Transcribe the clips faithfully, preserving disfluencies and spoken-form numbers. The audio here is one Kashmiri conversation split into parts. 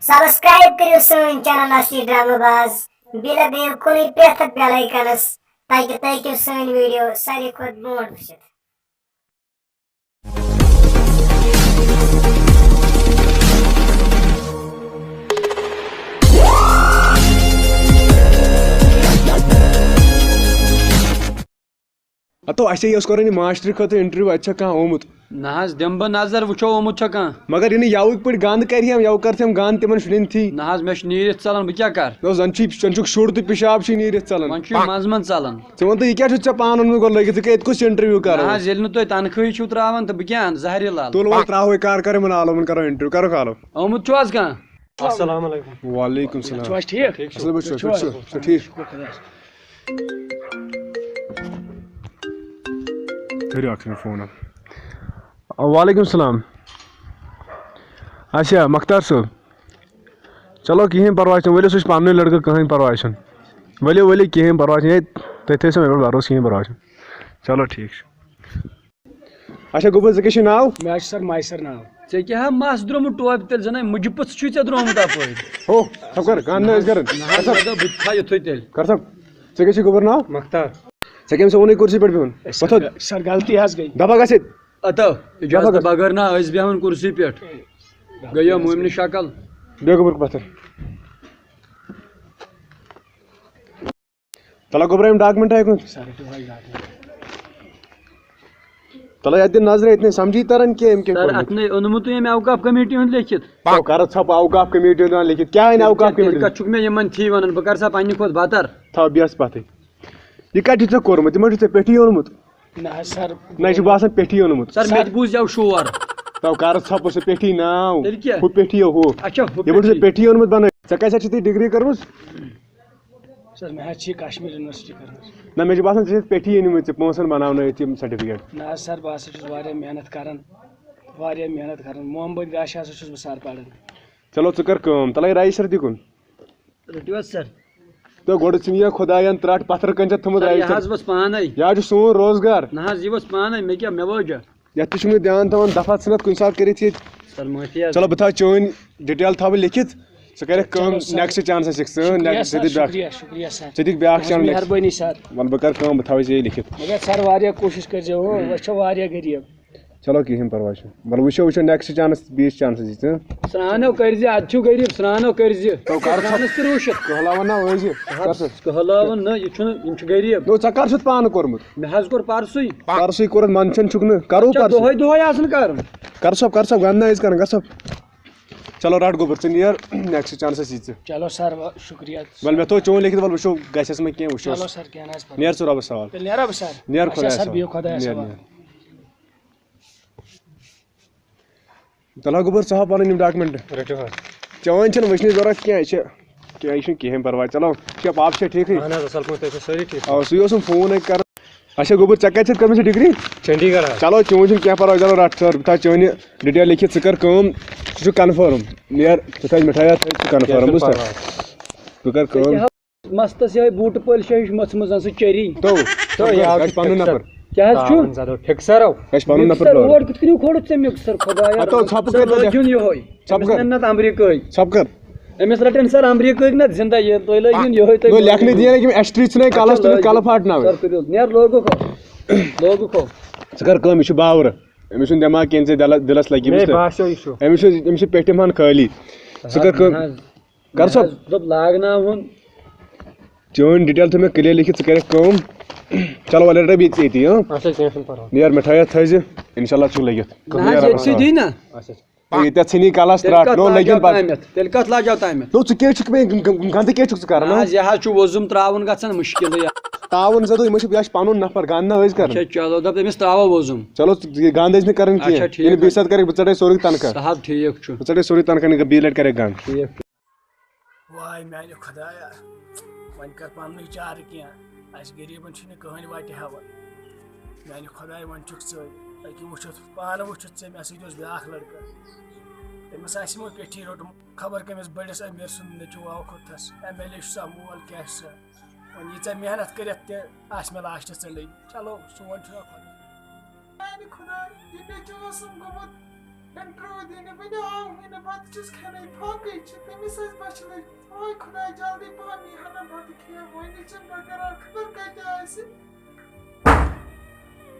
سبسکرائب کٔرِو سٲنۍ چینل اصلی ڈرامہ باز، بیٚیہِ لگٲیِو کُنُے پرٛٮ۪تھ بیل آیکنس، تاکہِ تُہۍ ہیٚکِو سٲنۍ ویڈیو ساروی کھۄتہٕ برونٛٹھ وٕچھِتھ۔ ہتو، اَسہِ یہِ اوس کران یہِ ماسٹری خٲطرٕ انٹرویو، اَتہِ چھا کانٛہہ آمُت؟ نہ حظ، دِمہٕ بہٕ نظر، وٕچھو آمُت چھا کانٛہہ۔ مگر یہِ نہٕ یَوٕکۍ پٲٹھۍ گنٛد کرِ ہم، یَوٕ کرِ ہم گنٛد تِمن شُرٮ۪ن تھی۔ نہ حظ، مےٚ چھُ نیٖرِتھ ژلان، بہٕ کیٛاہ کر؟ نہ، زن چھُے، زن چھُکھ شُر تہٕ پِشاب چھُے نیٖرِتھ ژلان۔ وۄنۍ چھُ یہِ منٛزٕ منٛزٕ ژلان۔ ژٕ وَن تہٕ، یہِ کیٛاہ چھُتھ ژےٚ پانہٕ اوٚنمُت گۄڈٕ لٲگِتھ؟ ژٕ کَتہِ کُس انٹرویو کرو؟ نہ حظ، ییٚلہِ نہٕ تُہۍ تنخواہٕے چھِو تراوان تہٕ بہٕ کیٛاہ اَنہٕ؟ زہرِ لال۔ تُل وۄنۍ ترٛاوہوے کار، کر یِمن عالمن کرو انٹرویو، کرُکھ عالم۔ آمُت چھُ حظ کانٛہہ؟ السلام علیکم۔ وعلیکم السلام۔ چھِو حظ ٹھیٖک؟ ٹھیٖک چھِو؟ اصل پٲٹھۍ چھِو؟ ٹھیٖک چھِو؟ چھِو ٹھیٖک؟ شُکر خۄدایَس۔ کٔرِو اکھ سیکنڈ فون اکھ۔ وعلیکم السلام۔ اچھا، مختار صٲب۔ چلو، کِہیٖنۍ پرواے چھُنہٕ، ؤلِو، سُہ چھُ پننُے لڑکہٕ، کٕہٕنۍ پرواے چھُنہٕ۔ ؤلِو، ؤلِو، کِہیٖنۍ پرواے چھُنہٕ، ہے، تُہۍ تھٲیِو سا مےٚ پٮ۪ٹھ بھروسہٕ، کِہیٖنۍ پرواے چھُنہٕ۔ چلو، ٹھیٖک چھُ۔ اچھا، گوٚبُر، ژےٚ کیٛاہ چھُے ناو؟ مےٚ حظ چھُ سر مایسر ناو۔ ژےٚ کیٛاہ ہا مَس درٛومُت ٹوپہِ تیٚلہِ؟ زَنَے مُجہِ پٕژھ چھُے ژےٚ درٛومُت اَپٲرۍ۔ ہو، ژھۄپ کر، گنٛد نہٕ أسۍ گرن۔ نہ حظ، مےٚ دوٚپ بہٕ تہِ تھاو یِتھُے تیٚلہِ۔ کر ژھۄپ۔ ژےٚ کیٛاہ چھُے گوٚبُر ناو؟ مختار۔ ژےٚ کٔمۍ سا ووٚنُے کُرسی پٮ۪ٹھ بِہُن؟ سر، وۄتھ حظ۔ سر، غلطی حظ گٔے۔ دَبا گژھ ییٚتہِ۔ اَتو، اِجازت دَبا گژھ۔ بغٲر نا أسۍ بیٚہوان کُرسی پٮ۪ٹھ۔ گٔیو مُمنہِ شکل۔ بیٚہہ گوٚبُر پَتھر۔ تَلہ گوٚبرا یِم ڈاکمنٹ ہیٚکُن۔ سر، تہِ وۄنۍ ڈاکمنٹ۔ تَلہ یَتھ دِ نظرِ، ییٚتہِ نَے سَمجھی تَران کینٛہہ، یِم کیٛاہ سر، کوٚرمُت۔ اَتھ نَے اوٚنمُت تُہۍ أمۍ اوقاف کمیٹی ہُنٛد لیکھِتھ۔ تو کَرٕ ژھۄپہٕ، اوقاف کمیٹی ہُنٛد لیکھِتھ۔ کیٛاہ اَنہِ اوقاف تیٚلہِ کمیٹی کَتھ ہُنٛد؟ چھُکھ مےٚ یِمَن تھی وَنان؟ بہٕ کَرٕ سا پنٛنہِ کھۄتہٕ بَتَر۔ تھاو بیٚہس پَتھٕے۔ یہِ کَتہِ چھُ ژےٚ کوٚرمُت؟ یہِ ما چھُ ژےٚ پیٚٹھی اوٚنمُت؟ نہ حظ سر۔ نہ، یہِ چھُ باسان پیٚٹھی اوٚنمُت۔ سر، مےٚ تہِ بوٗز یَو شور۔ تو کَرٕ ژھۄپہٕ، سُہ پیٚٹھی ناو۔ تیٚلہِ کیٛاہ؟ ہُہ پیٚٹھی ہُہ۔ اچھا، ہُہ یہِ ما چھُ ژےٚ پیٚٹھی۔ پیٚٹھی اوٚنمُت بَنٲوِتھ؟ ژےٚ کَتہِ سا چھِ تُہۍ ڈگری کٔرمٕژ؟ سر، مےٚ حظ چھِ کشمیر یونیورسٹی کٔرمٕژ۔ نہ، مےٚ چھُ باسان، ژےٚ چھِ پیٚٹھی أنمٕژ ژےٚ پونٛسَن بَناونٲوِتھ یِم سرٹیفکیٹ۔ نہ حظ سر، بہٕ ہسا چھُس واریاہ محنت کران، واریاہ محنت کران۔ محمد گاشہِ ہسا چھُس بہٕ سر پران۔ چلو، ژٕ کر کٲم، تَلَے رایہِ سر تہِ کُن۔ رٔٹِو حظ سر۔ تہٕ گۄڈٕ ژھٕن یہِ خۄدایَن ترٛٹھ پَتھر کَنہِ چھَتھ تھٲومٕژ سر، رایہِ یہِ سر۔ حظ وٕژھ پانَے۔ یہِ حظ چھُ سون روزگار۔ نہ حظ، یہِ وٕژھ پانَے، مےٚ کیٛاہ، مےٚ وٲج اَتھ۔ یَتھ تہِ چھُنہٕ دیان تھاوان، دَفعہ ژھٕنَتھ کُنہِ ساتہٕ کٔرِتھ ییٚتہِ۔ سر، معٲفی حظ۔ چلو، بہٕ تھاوٕ چٲنۍ ڈِٹیل تھاوٕ بہٕ لیکھِتھ۔ ژٕ کَرَکھ کٲم، چلو سر۔ Next chance آسہِ ژٕ، شُکریہ next، سر، ژٕ دِ بیٛاکھ۔ شُکریہ، شُکریہ سر۔ ژٕ دِکھ بیٛاکھ تُہٕنٛز chance next۔ مہربٲنی سر۔ وَلہٕ بہٕ کَرٕ کٲم، بہٕ تھاوَے ژےٚ یہِ لیکھِتھ۔ مگر سر، واریاہ کوٗشِش کٔرۍزیو، ہو، أسۍ چھِ واریاہ غریٖب۔ چلو، کِہیٖنۍ پَرواے چھُنہٕ۔ وَلہٕ وٕچھو، وٕچھو next chance، بیٚیِس chanceس یی ژٕ۔ سرٛانو کٔرۍ زِ، اَدٕ چھُ غریٖب، سرٛانو کٔرۍ زِ۔ تو کر ژٕ۔ پانَس تہِ روٗشِتھ۔ کہلاوان نا ٲسۍ زِ۔ کر ژٕ۔ کہلاوان نہ، یہِ چھُنہٕ، یِم چھِ غریٖب۔ نو، ژےٚ کر چھُتھ پانہٕ کوٚرمُت؟ مےٚ حظ کوٚر پرسُے۔ پرسُے کوٚرُتھ، منٛدچھان چھُکھ نہٕ، کرو اچھا، پرسُے۔ دۄہَے دۄہَے آسان کرُن۔ کر ژھۄپ، کر ژھۄپ، گنٛد نہ ٲسۍ کران، کر ژھۄپ۔ چلو، رَٹ گوٚبُر، ژٕ نیر، next chanceس یی ژٕ۔ چلو سر، وۄنۍ شُکریہ۔ وَلہٕ مےٚ تھوٚو چون لیکھِتھ، وَلہٕ وٕچھو گژھٮ۪س ما کینٛہہ، وٕچھوس۔ چلو سر، کینٛہہ نہ حظ پرواے۔ نیر ژٕ رۄبَس حوالہٕ۔ تیٚلہِ نیرا بہٕ سر؟ نیر اچھا خۄدایَس سر، حوالہٕ۔ بِہِو خۄدایَس نیر، حوالہٕ۔ نیر۔ تَلہٕ ہا گوٚبُر، ژٕ ہاو پَنٕنۍ یِم document۔ رٔٹِو حظ۔ چٲنۍ چھَنہٕ وٕچھنٕچ ضوٚرَتھ کینٛہہ، یہِ چھِ کینٛہہ، یہِ چھُنہٕ کِہیٖنۍ پَرواے۔ چلو، چھا پاپہٕ چھا ٹھیٖکھٕے؟ اَہَن حظ، اَصٕل پٲٹھۍ، تُہۍ چھِو سٲری ٹھیٖک؟ آ، سُے اوسُم فون اَتہِ کَران۔ اچھا گوٚبُر، ژےٚ کَتہِ چھَتھ کٔرمٕژ یہِ degree؟ چنڈی گڑھ حظ۔ چلو، چون چھُنہٕ کینٛہہ پَرواے، چلو رَٹ ژٕ، بہٕ تھاوٕ چٲنۍ یہِ detail لیکھِتھ، ژٕ کَر کٲم، ژٕ چھُکھ confirm۔ نیر، ژٕ تھٲیِزِ مِٹھایہِ ہَتھ، تھٲیِزِ ژٕ confirm، کینٛہہ بوٗزتھا؟ چھُنہٕ پَرواے۔ بہٕ کَرٕ کٲم۔ مستس یِہوٚے بوٗٹہٕ پٲلۍ چھےٚ ہِش مٔژھمٕژ زَن سُہ چیٚری۔ تو، تو، یہِ حظ گژھِ چھُ پَنُن fixer۔ نفر۔ کیٛاہ حظ چھُ؟ تاوَن زدو fixer او۔ گژھِ پَنُن نفر fixer draw۔ اور کِتھ کٔنۍ کھولُتھ ژےٚ mixer خۄدایا؟ ہتو، ژھۄپہٕ سُہ کٔرۍ تہٕ لٲگِن یِہوٚے۔ ژھۄپہٕ أمِس کر۔ نِن نَتہٕ اَمریٖکٲے۔ ژھۄپہٕ کر۔ أمِس رَٹن سر اَمریٖکٲے نَتہٕ زِندَے، یہِ تُہۍ لٲگِن یِہوٚے تُہۍ۔ نو، لیکھنہٕ دِیِن أکِم asterisk ژھٕنَے کَلَس اچھا، تُلِن لٲگِن۔ کَلہٕ پھاٹناوٕنۍ۔ سر کٔرِو، نیر لوگُک ہو۔ لوگُک ہو۔ ژٕ کر کٲم، یہِ چھُ باورٕ۔ أمِس چھُنہٕ دٮ۪ماغ کینٛہہ، ژےٚ دِلَس، دِلَس لَگی مےٚ أمِس تہٕ۔ باسیو یہِ چھُ۔ أمِس چھُ، أمِس چھُ پیٚٹھِم ہَن خٲلی۔ ژٕ کر کٲم۔ نہ حظ۔ کر سا۔ مےٚ حظ دوٚپ لاگناوُن۔ چٲنۍ detail تھٲو مےٚ clear لیکھِتھ، ژٕ کَرٮ۪کھ کٲم۔ چلو، وَلہٕ رَٹہٕ بہٕ ییٚتی، ییٚتی، ہاں؟ اچھا، کینٛہہ چھُنہٕ پَرواے۔ نیر مِٹھایہِ ہَتھ تھٲیزِ، اِنشاء اللہ چھُکھ لٔگِتھ۔ نہ حظ، نیر ییٚتہِ سٕے رَٹہٕ۔ دی نہ۔ اچھا، اچھا۔ ہے، ییٚتٮ۪تھ ژھٕنی کَلَس تیٚلہِ ترٛٹھ، کَتھ نو لاجاو لٔگِن پَتہٕ۔ تامَتھ؟ تیٚلہِ کَتھ لاجاو تامَتھ؟ نو، ژٕ کیٛازِ چھُکھ مےٚ گ-، گ-، گنٛدٕ کیٛازِ چھُکھ ژٕ کَران، نہ ہاں؟ حظ، یہِ حظ چھُ وۄزُم ترٛاوُن گژھان مُشکِلٕے۔ تاوُن زَدو، یِمَے چھِ، یہِ حظ چھُ پَنُن نفر، گنٛد نہ ٲسۍ کَران۔ اچھا، چلو، دَپ أمِس ترٛاوو وۄزُم۔ چلو، ژٕ یہِ گنٛد ٲسۍ نہٕ کَران اچھا، کینٛہہ۔ ٹھیٖک ییٚلہِ بیٚیہِ حظ۔ ساتہٕ کَرَکھ، بہٕ ژَٹَے سورُے تنخواہ۔ سہل، ٹھیٖک چھُ۔ بہٕ ژَٹَے سورُے تنخواہ، نہٕ بیٚیہِ لَٹہِ کَرَکھ گنٛد۔ ٹھیٖک۔ واے میانہِ خۄدایا، وۄنۍ کر پننُے چارٕ کینٛہہ، اسہِ غریٖبن چھُنہٕ کٕہٕنۍ وتہِ ہٮ۪وان۔ میانہِ خۄدایا، وۄنۍ چھُکھ ژٕے، أکہِ وٕچھُتھ، پانہٕ وٕچھُتھ ژےٚ، مےٚ سۭتۍ اوس بیٛاکھ لڑکہٕ، تٔمِس آسہِ یِمو پیٚٹھی روٚٹمُت، خبر کٔمِس بٔڑِس أمیٖر سُنٛد نیٚچوٗ آو کھوٚتھس، ایم ایل اے چھُ سا، مول کیٛاہ چھُ سا؟ وۄنۍ ییٖژاہ محنت کٔرِتھ تہِ آسہِ مےٚ لاسٹس ژٔنٛڈٕے۔ چلو، سون چھُنہ خۄدا۔ میانہِ خۄدایا، یہِ نیٚچوٗ اوسُم گوٚمُت۔ انٹرویو دِنہِ وٕنہِ آوٕے نہٕ، بَتہٕ چھُس کھٮ۪نَے پھاکٕے چھِ، تٔمِس ٲسۍ بۄچھِ لٔجمٕژ۔ آے خۄداے، جلدی پَہَن یی ہنا بَتہٕ کھیٚیَو، وۄنۍ چھِنہٕ بہٕ کَران خبر کَتہِ آسہِ۔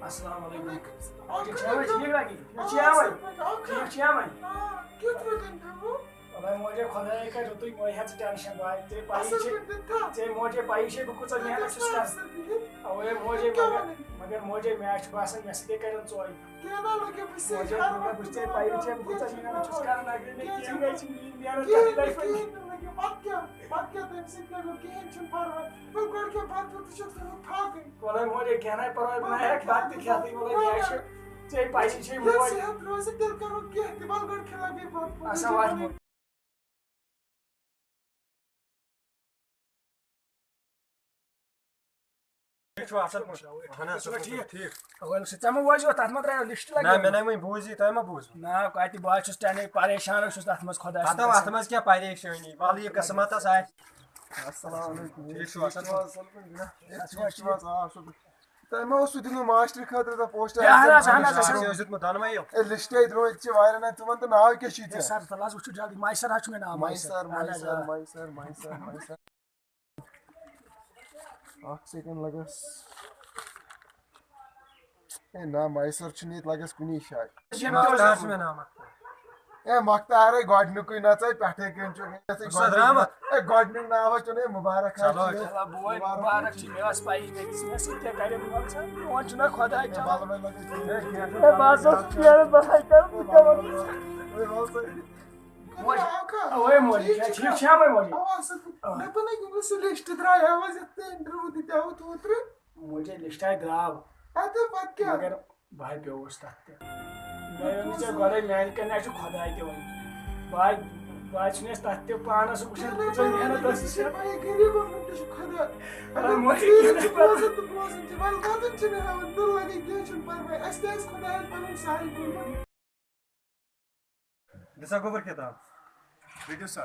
السلام علیکم۔ وعلیکم السلام۔ ٹھیٖک چھا وۄنۍ؟ ٹھیٖک لگہِ؟ ٹھیٖک چھا وۄنۍ؟ آ، اَصٕل پٲٹھۍ۔ آ، ٹھیٖک چھا وۄنۍ؟ آ، کیُتھ روٗدُن پیوٚو؟ خۄداے موجے، خۄداے کَرِ رُتُے، مہ ہےٚ ژٕ ٹٮ۪نشَن، بہٕ ہا ژےٚ پَیی اَصٕل چھے، پٲٹھۍ دیُت تھا۔ ژےٚ موجے پَیی چھے بہٕ کۭژاہ محنت چھُس کران۔ اَصٕل پٲٹھۍ۔ اَوَے موجے، کیٛاہ مگر، وَنان؟ مگر موجے مےٚ چھِ باسان مےٚ سۭتۍ کَرن ژورِ۔ کینٛہہ نہ لگہِ، بہٕ چھُسے موجے، ہر مگر وقتہٕ بہٕ چھُسے پَیی ژےٚ بہٕ کۭژاہ محنت چھُس کران، اگر مےٚ کینٛہہ نہٕ لگہِ، کینٛہہ نہٕ لگہِ، پَتہٕ کیٛاہ؟ پَتہٕ کیٛاہ تَمہِ سۭتۍ کیٛاہ گوٚو؟ کِہیٖنۍ چھُنہٕ پَرواے۔ وۄنۍ گۄڈٕ کھےٚ بَتہٕ تہٕ ژٕ چھُکھ گوٚمُت پھاکٕے۔ وَلہٕ موجے، کینٛہہ نَے پَرواے، بہٕ نَے ہٮ۪کہٕ بَتہٕ تہِ کھٮ۪تھٕے، مطلب، مےٚ چھِ ژےٚ پَیی چھے ییٚلہِ موج۔ صحت روزِ، تیٚلہِ کَرو کینٛہہ تہِ، وَلہٕ گۄڈٕ کھےٚ لَگے بَتہٕ۔ اچھا، وَتھ موج۔ ٹھیٖک چھُوا؟ اَصٕل پٲٹھۍ؟ اَہَن حظ، اَصٕل پٲٹھۍ، ٹھیٖک۔ ٹھیٖک۔ وۄنۍ چھُ، ژےٚ ما وٲژ یوت، تَتھ ما درٛایو لِسٹ نہ، لَگیومُت؟ مےٚ نَے وۄنۍ بوٗزی، تۄہہِ ما بوٗزوٕ؟ نہ، کَتہِ، بہٕ حظ چھُس ٹٮ۪نے پریشان حظ چھُس تَتھ منٛز، خۄداے ہَتو، سٕنٛدِ اَتھ قسمہٕ۔ منٛز کیٛاہ پریشٲنی؟ وَلہٕ یہِ قٕسمَتَس آسہِ۔ السلام علیکم۔ ٹھیٖک چھُوا؟ اَصٕل پٲٹھۍ؟ ٹھیٖک چھُوا؟ اَصٕل پٲٹھۍ؟ آ، شُکُر۔ تۄہہِ ما اوسوٕ دیُتمُت ماسٹرِ خٲطرٕ تہٕ پوسٹر؟ ہے، اَہَن حظ، اَہَن حظ، اَہَن حظ۔ اَسہِ اوس دیُتمُت دۄنوَے یِم۔ اے، لِسٹَے درٛوے، یہِ چھِ واریاہ ناو، تُہُنٛد تہٕ ناو کیٛاہ چھُ یہِ ہے، ژےٚ؟ سَر، تَلہٕ حظ وٕچھِو جلدی، مایسر حظ چھُ مےٚ ناو، اَہَن حظ، مایسر، آ۔ مایسر، مایسر، مایسر۔ اَکھ سیکنڈ لَگَس۔ اے، نہ، مایسر چھُنہٕ ییٚتہِ لَگَس کُنی جایہِ۔ یہِ مۄختار چھُ مےٚ ناو مۄختار۔ اے، مۄختارے گۄڈٕنیُکُے نہ ژَے پٮ۪ٹھَے کٔنۍ چھُ۔ یَتھ ہے اُستاد گۄڈٕنیُک، رحمت۔ اے، گۄڈٕنیُک ناو حظ چھُ نہ، مُبارک حظ چلو۔ چھُ۔ چلو، بوے، مُبارک مُبارک چھُ، مےٚ ٲس پَیی، مےٚ دِژ مےٚ سۭتۍ کیٛاہ کَرِ، وَلہٕ سا، میون چھُنہ خۄداے، اے، چلو۔ وَلہٕ وۄنۍ لَگے ژےٚ۔ اے، کینٛہہ چھُنہٕ۔ اے، بہٕ ہسا چھُس پیارٕ، بہٕ ہَے کَرٕ، بہٕ کیٛاہ وَنہٕ؟ اے، وَلہٕ سا۔ وۄنۍ، اوے موجی، ٹھیٖک چھا، ٹھیٖک چھا وۄنۍ موجی؟ اَوا، اَصٕل پٲٹھۍ۔ آ۔ مےٚ بَنٲے گوٚمُت سُہ لِسٹ درٛایاو حظ، یَتھ تۄہہِ اِنٹروِو دِتیوُ اوترٕ۔ موجی، لِسٹَے درٛاو۔ اَدٕ پَتہٕ کیٛاہ؟ مگر بہٕ ہَے پیوٚوُس تَتھ تہِ۔ مےٚ ؤنِو ژےٚ گۄڈَے، میٛانہِ کَنہِ آسہِ خۄداے تہِ وۄنۍ۔ بہٕ ہَے، بہٕ ہَے چھُنہٕ اَسہِ تَتھ تہِ پانَس وٕچھان، کۭژاہ محنت ٲس ژےٚ۔ بَنٲے غریٖب، تہِ چھُ خۄدا۔ اَدٕ اَدٕ موجی، موجی، کینٛہہ چھُ نہٕ بوزان تہٕ بوزان چھِ۔ وَلہٕ وَتَن چھِنہٕ ہٮ۪وان، تہٕ لَگے کینٛہہ چھُنہٕ پَرواے۔ اَسہِ تہِ آسہِ خۄدایَن پَنُن سایہِ کوٚرمُت۔ دِسا گوٚبُر کِتاب۔ رٔٹِو سا۔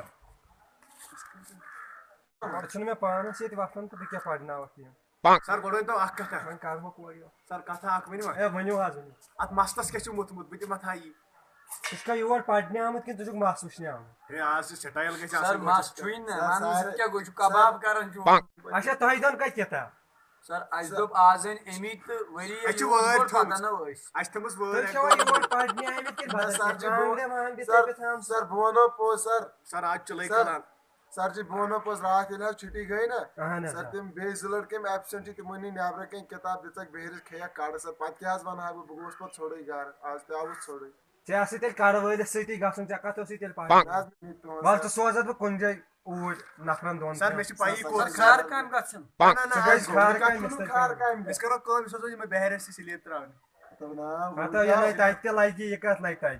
گۄڈٕ چھُنہٕ مےٚ پانَس ییٚتہِ وۄتھان تہٕ بہٕ کیٛاہ پَرناوَکھ یہِ۔ سَر، گۄڈٕ ؤنۍ تو اَکھ کَتھا۔ وۄنۍ کَرٕ بہٕ کورِ یوت۔ سَر، کَتھا اَکھ ؤنِو وۄنۍ۔ ہے، ؤنِو حظ، ؤنِو۔ اَتھ مَستَس کیٛاہ چھُ موٚتھمُت؟ بہٕ تہِ مَتھا یی۔ ژٕ چھُکھا یور پَرنہِ آمُت کِنہٕ ژٕ چھُکھ مَس وٕچھنہِ آمُت؟ ہے، آز چھُ سٹایل گژھِ سَر، آسُن۔ مَس چھُے نہٕ، سَر، وَنُن سارے، کیٛاہ گوٚو، یہِ چھُ سَر، کَباب کَران چھُ۔ اچھا، تۄہہِ دۄن کَتہِ کِتاب؟ سَر، اَسہِ سَر۔ دوٚپ آز أنۍ أمی تہٕ ؤری اَسہِ چھِ یور وٲرۍ پَتہٕ تھٲومٕژ۔ اَنو أسۍ۔ اَسہِ چھِ تھٲومٕژ وٲرۍ تُہۍ اَکہِ چھِوا دۄہ۔ یور پَرنہِ آمٕتۍ کِنہٕ نہ، بدل سَر کینٛہہ؟ جی، بہٕ، کانٛگرِ وانٛگرِ سَر، تٔپِتھ آمژٕ؟ سَر، بہٕ وَنو پوٚز، سَر۔ سَر، آز چِلَے سَر، کَران۔ سَر جی، بہٕ وَنو پوٚز، راتھ ییٚلہِ حظ چھُٹی گٔے نہ، اہن حظ، سَر، آ۔ تِم بیٚیہِ زٕ لٔڑکہٕ یِم absent چھِ، تِمَن نی نٮ۪برٕ کَنۍ کِتاب، دِژَکھ بیٚہرِس، کھیٚیَکھ کَڑٕ، سَر۔ پَتہٕ کیٛاہ حظ وَنہٕ ہا بہٕ، بہٕ گوس پَتہٕ ژھوٚرُے گَرٕ، آز تہِ آوُس ژھوٚرُے۔ ژےٚ آسٕے تیٚلہِ کَڑٕ وٲلِس سۭتی گژھُن، ژےٚ کَتھ اوسُے تیٚلہِ پَے؟ نہ حظ، مےٚ تُہُنٛد وَلہٕ سَر۔ ژٕ سوزَتھ بہٕ کُنہِ جایہِ اوٗرۍ نفرَن دۄن سَر، ترٛٮ۪ن۔ مےٚ چھِ پَیی سَر، کوٚت سَر، چھِ۔ کھار کامہِ گژھُن۔ نہ، نہ، ژٕ گژھِ اَسہِ کھار کامہِ، کھار کامہِ۔ أسۍ کَرو کٲم، أسۍ سوزو یِمَے بیہرَس تہِ سِلیب ترٛاونہِ۔ ہَتو، یہِ نَے تَتہِ تہِ لَگہِ، یہِ کَتھ لَگہِ تَتہِ؟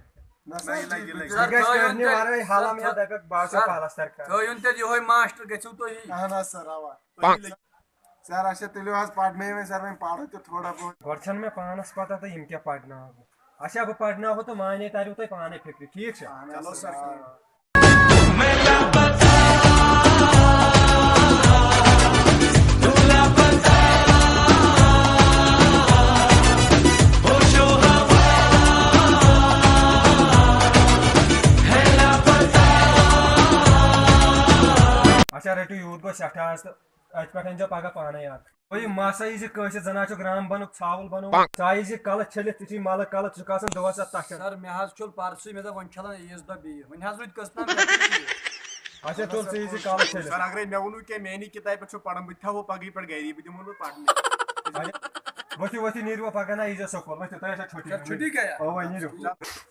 نہ، نہ، سَر، یہِ لَگہِ، یہِ لَگہِ۔ سَر، یہِ گژھِ تھٲیِو کَرنہِ تیٚلہِ، وَرٲے حالہ سَر، مےٚ دَپٮ۪کھ، بہٕ حظ چھُس سَر، پالَستَر کَران۔ تھٲیِو تیٚلہِ یِہوٚے ماسٹر، گٔژھِو تُہی۔ اَہَن حظ، سَر، اَوا۔ تُہی لٔگِو۔ سَر، اچھا، تُلِو حظ، پَرنٲیِو وۄنۍ، سَر، وۄنۍ پَرو تہِ تھوڑا بہت۔ گۄڈٕ چھَنہٕ مےٚ پانَس پَتہ تہٕ یِم کیٛاہ پَرناوَن۔ اچھا، بہٕ پَرناوہو تہٕ وَنے تَریو تۄہہِ پانَے فِکرِ، ٹھیٖک چھا؟ اَہَن حظ، چلو سَر۔ سَر۔ اچھا، رٔٹِو، یوٗت گوٚو سٮ۪ٹھاہ حظ تہٕ اَتہِ پٮ۪ٹھ أنۍزیو پَگاہ پانَے اَکھ۔ ہے، یہِ مَس ہا یہِ زِ کٲنٛسہِ زَنان چھُ گرٛام بَنُک ژھاوُل بَنومُت۔ ژٕ ہا یہِ زِ کَلہٕ چھٔلِتھ، ژٕ چھُے مَلہٕ کَلہٕ، ژٕ چھُکھ آسان دۄہَس اَتھ تَشَن۔ سَر، مےٚ حظ چھوٚل پَرسٕے، مےٚ دوٚپ وۄنۍ چھَلَن عیٖذ دۄہ بیٚیہِ۔ وۄنۍ حظ روٗدۍ قٕسطن پٮ۪ٹھ۔ اچھا، تُل ژٕ یہِ زِ کَلہٕ چھٔلِتھ۔ سَر، اگرے مےٚ ووٚنوُ کینٛہہ میٛانی کِتابہِ پٮ۪ٹھ چھُ پَرُن، بہٕ تہِ تھاوو پَگہٕے پٮ۪ٹھ گَری، بہٕ دِمو نہٕ پَرنہِ۔ اچھا، ؤتھِو، ؤتھِو، نیٖرِو وۄنۍ پَگاہ نہ ییٖزیو سکوٗل، ؤتھِو، تۄہہِ آسیو چھُٹی۔ سَر، چھُٹی گٔیا؟ اَوا، نیٖرِو۔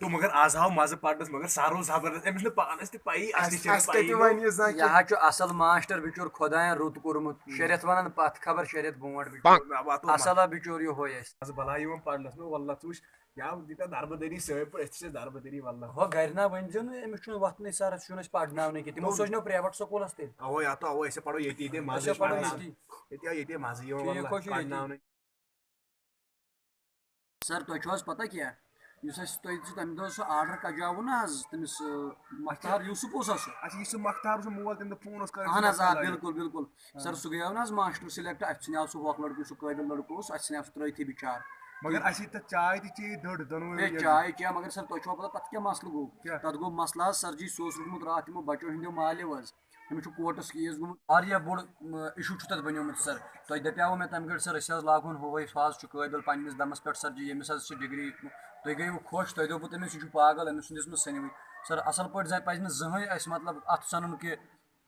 تو مگر آز آو مَزٕ پَرنَس، مگر سَر اوس زبردست، أمِس نہٕ پانَس تہِ پَیی، اَصلی اَسہِ، چھَنہٕ اَسہِ پَیی۔ کَتہِ وَنہِ یہِ زَن یہِ حظ چھُ اَصٕل ماسٹر بِچور، خۄدایَن رُت کوٚرمُت، شریعت وَنان پَتھ خبر شریعت برونٛٹھ بِچور۔ بہٕ، بہٕ، بہٕ، اَصٕل ہا بِچور یِہوٚے اَسہِ۔ اَز بَلاے یِوان پَرنَس، نہ وَللہ ژٕ وٕچھ، یا دِتہ دَربٕدٔری سۭتۍ پٲٹھۍ، أسۍ تہِ چھِ دَربٕدٔری وَللہ۔ ہۄ گَرِ نہ ؤنۍزیو نہٕ، أمِس چھُنہٕ وۄتھنٕے سَرَس، چھُنہٕ أسۍ پَرناونٕے کینٛہہ، تِمو نہ۔ سوزنو پرٛیویٹ سکوٗلَس تیٚلہِ۔ اَوَے، اَتھ، اَوَے، أسۍ ہا پَرو ییٚتی، ییٚتے مَزٕ أسۍ ہا چھُ پَرو پَرنَس۔ ییٚتی۔ ییٚتہِ، ییٚتے مَزٕ یِوان، ییٚتہِ وَللہ، کھوٚت چھُ ییٚتی۔ پَرناونٕے۔ سَر، تۄہہِ چھُو حظ پَتہ کیٛاہ؟ یُس اَسہِ تۄہہِ سُہ تَمہِ دۄہ سُہ آرڈر کَجاوُن نہ حظ، تٔمِس، آ، مختار یوٗسف اوس حظ سُہ؟ اچھا، یُس سُہ مختار اوس مول، تٔمۍ دوٚپ فون اوس کَران، اَہَن حظ، آ، بِلکُل، بِلکُل۔ آ۔ سَر، سُہ گٔیو نہ حظ ماسٹر سِلیکٹ، اَسہِ ژھٕنیو سُہ ہۄکھ لٔڑکہٕ، سُہ قٲبِل لٔڑکہٕ اوس، اَسہِ ژھٕنیو سُہ ترٛٲیتھٕے بِچار۔ مگر اَسہِ ییٚتہِ تَتھ چاے تہِ چیٚیہِ دٔڑ دۄنوَے ہے، یِم۔ چاے چیٚیہِ، مگر سر، تۄہہِ چھُوا پتہ تَتھ کیٛاہ مسلہٕ گوٚو؟ کیٛاہ؟ تَتھ گوٚو مسلہٕ حظ، سر جی، سُہ اوس روٗدمُت راتھ تِمو بَچو ہٕنٛدیو مالیو حظ۔ أمِس چھُ کوٹَس کیس گوٚمُت۔ واریاہ بوٚڑ issue چھُ تَتھ بَنیومُت، سر۔ تۄہہِ دَپیٛاوُ مےٚ تَمہِ گرِ، سر، أسۍ حظ لاگہون ہُہ، سُہ حظ چھُ قٲبِل پنٛنِس دَمَس پٮ۪ٹھ، سر جی، ییٚمِس حظ چھِ ڈگری۔ تُہۍ گٔیوُ خۄش، تۄہہِ دوٚپوُ تٔمِس، یہِ چھُ پاگل، أمِس چھُنہٕ دِژمٕژ سَنِوٕے۔ سر، اَصٕل پٲٹھۍ زَ-، پَزِ نہٕ زٕہٕنۍ اَسہِ، مطلب، اَتھ سَنُن کہِ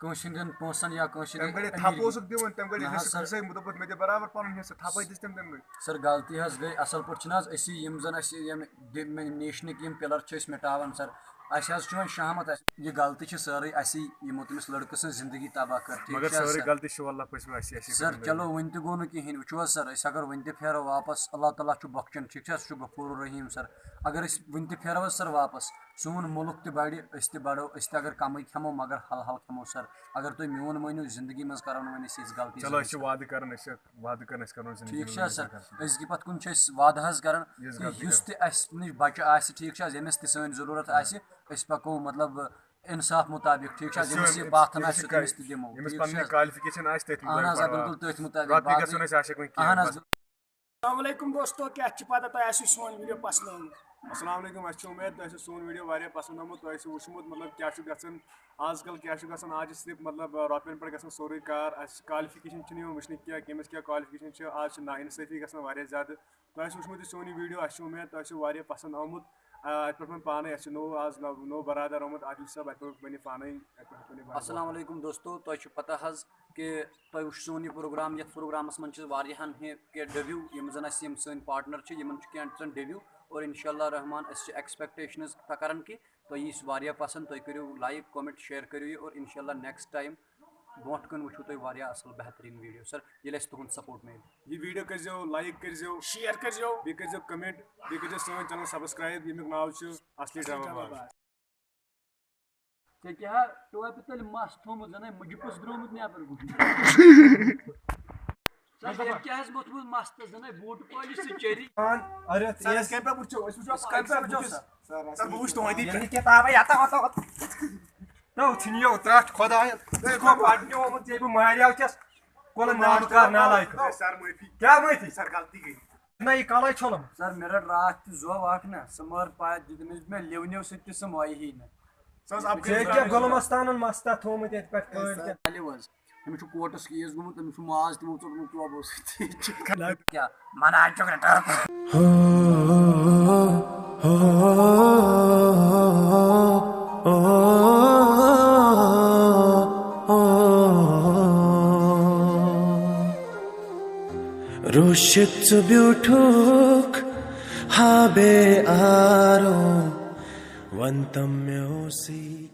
کٲنٛسہِ ہٕنٛدٮ۪ن پونٛسَن یا کٲنٛسہِ تَمہِ گرِ ہٕنٛدٮ۪ن تھپھ أمیٖری۔ اوسُکھ دِوان، تَمہِ گرِ نہ حظ، حِصہٕ سر۔ حِصَے، مےٚ دوٚپُکھ، مےٚ دِ برابر پَنُن حِصہٕ، تھپھَے دِژ تٔمۍ تَمہِ گرِ۔ سر، غلطی حظ گٔے، اَصٕل پٲٹھۍ چھِنہٕ حظ أسی یِم زَن اَسہِ یِم دِ-، مےٚ نیشنٕکۍ یِم pillar چھِ أسۍ مِٹاوان، سر۔ اَسہِ حظ چھُ وۄنۍ شہمت، اَسہِ، یہِ غلطی چھِ سٲرٕے اَسی، یِمو تٔمِس لٔڑکہٕ سٕنٛز زِندگی تباہ کٔر، ٹھیٖک مگر چھا، سٲرٕے سر؟ غلطی چھِ واللہ پٔژھمہِ اَسہِ، اَسہِ سر، چلو، وۄنۍ تہِ گوٚو نہٕ کِہیٖنۍ، وٕچھِو حظ، سر، أسۍ اگر وۄنۍ تہِ پھیرو واپس، اللہ تعالیٰ چھُ بخشن، ٹھیٖک چھا، سُہ چھُ غفور الرحیٖم، سر۔ اگر أسۍ وۄنۍ تہِ پھیرو حظ، سر، واپس، سون مُلک تہِ بڑِ، أسۍ تہِ بڑو، أسۍ تہِ اگر کمٕے کھٮ۪مو، مگر حل حل کھٮ۪مو، سر۔ اگر تُہۍ میون مٲنِو، زندگی منٛز کرو نہٕ وۄنۍ أسۍ یِژھ غلطی چلو، زٕہٕنۍ، أسۍ چھِ سر۔ وعدٕ کران، أسۍ چھِ وعدٕ کران، أسۍ کرو زندگی ٹھیٖک منٛز چھا، أسۍ سر؟ کرو۔ أزکہِ پتہٕ کُن چھِ أسۍ وعدٕ حظ کران یُس کہِ غلطی یُس کرو۔ تہِ اَسہِ نِش بچہٕ آسہِ، ٹھیٖک چھا، ییٚمِس تہِ سٲنۍ ضروٗرت آسہِ، أسۍ پکو، مطلب، انصاف مطابق، ٹھیٖک چھا، أسۍ چھِ ییٚمِس یہِ أمِس، باتھن أمِس آسہِ، چھِ سُہ تٔمِس تہِ دِمو، أمِس ٹھیٖک پنٕنۍ چھا، سر؟ qualification آسہِ تٔتھۍ اہن حظ، آ، مُطٲبِق بِلکُل پَرو۔ تٔتھۍ مُطٲبِق، رۄپیہِ باقٕے گژھو نہٕ اَسہِ آسہِ کُنہِ کینٛہہ، اہن حظ، بس۔ السلام علیکم دوستو، کیٛاہ چھِ پتہ تۄہہِ آسِو سون ویٖڈیو پسنٛد آمُت؟ السلام علیکم، اَسہِ چھِ اُمید تۄہہِ آسِو سون ویٖڈیو واریاہ پسنٛد آمُت، تۄہہِ آسِو وٕچھمُت مطلب کیٛاہ چھُ گژھان آز کل، کیٛاہ چھُ گژھان، آز چھِ صرف مطلب رۄپین پٮ۪ٹھ گژھان سورُے کار، اَسہِ چھِ qualification چھِنہٕ یِوان وٕچھنہٕ کینٛہہ، کٔمِس کیٛاہ qualification چھِ، آز چھِ نااِنصٲفی گژھان واریاہ زیادٕ۔ تۄہہِ آسِو وٕچھمُت یہِ سون یہِ ویٖڈیو، اَسہِ چھِ اُمید تۄہہِ آسِو واریاہ پسنٛد آمُت۔ آ، اَتہِ پٮ۪ٹھ وۄنۍ پانے، اَسہِ چھُ نوٚو آز نوٚو نوٚو برادر آمُت عادل صٲب، اَتہِ پٮ۪ٹھ وۄنۍ پانے، اَتہِ پٮ۪ٹھ وۄنۍ پانے۔ السلام علیکم دوستو، تۄہہِ چھُ پتہ حظ کہِ تۄہہِ وٕچھ سون یہِ پروگرام، یتھ پروگرامس منٛز چھِ واریاہن ہہِ کینٛہہ debut، یِم زن اسہِ یِم سٲنۍ partner چھِ، یِمن چھُ کینٛہہ زن debut، اور انشاءاللہ رحمان أسۍ چھِ expectations تہ کران کہِ تۄہہِ یی سُہ واریاہ پسنٛد، تُہۍ کٔرِو like، comment، share کٔرِو یہِ، اور انشاءاللہ next time برونٛٹھ کُن وٕچھِو تُہۍ واریاہ اصل بہترین ویٖڈیو، سر، ییٚلہِ اسہِ تُہُنٛد support میلہِ۔ یہِ ویٖڈیو کٔرزیو، like کٔرزیو، share کٔرزیو۔ بیٚیہِ کٔرزیو comment، بیٚیہِ کٔرزیو سٲنۍ channel subscribe، ییٚمیُک ناو چھُ اصلی ڈرامہ باز۔ ژےٚ کیٛاہ ٹوپہِ تٔلۍ مَس تھوٚومُت، زَنَے مُجہِ پوٚژھ درٛامُت نٮ۪بر گوٚمُت؟ سا ییٚتہِ کیٛاہ حظ موٚتھمُت مَس تہٕ زَنَے بوٗٹہٕ پٲلِس ژٕ چیٚری؟ ارے، أسۍ کَمہِ پٮ۪ٹھ وٕچھو؟ أسۍ وٕچھو أسۍ کَمہِ پٮ۪ٹھ وٕچھو سا؟ سر، بہٕ وٕچھٕ تُہٕنٛدی پٮ۪ٹھ۔ ییٚلہِ کِتابے یَتھ وَتھ وَتھ۔ تو ژھٕنِو ترٛٹھ خۄدایَن۔ ژٕ گوٚو پَرنہِ آمُت، ژےٚ بہٕ ماریٛاو چھَس۔ کۄلہٕ نام کَر نالایکہٕ۔ سر، معٲفی۔ کیٛاہ معٲفی؟ سر، غلطی گٔے۔ نہ، یہِ کَلَے چھوٚلُم۔ سر، مےٚ رٔٹ راتھ تہِ زۄو اَکھ نہ، سُہ مٲر پَتھ دیُت أمِس مےٚ لِونیو سۭتۍ تہِ سُہ مۄیہِ ہی نہٕ۔ سُہ حظ اَپگرٛیڈ ژےٚ کیٛاہ گُلہٕ مَستانَن مَستہ تھوٚومُت ییٚتہِ پٮ۪ٹھ پٲٹھۍ کیٛاہ؟ ؤلِو حظ، أمِس چھُ کوٹَس کیس گوٚمُت، أمِس چھُ ماز تہِ ووٚتھمُت ٹوبو سۭتۍ۔ کیٛاہ؟ مَناجُک رِٹٲرٕن۔ روٗشِتھ ژٕ بیوٗٹھُکھ ہا بے آرو، وَن تَم مےٚ اوسُے۔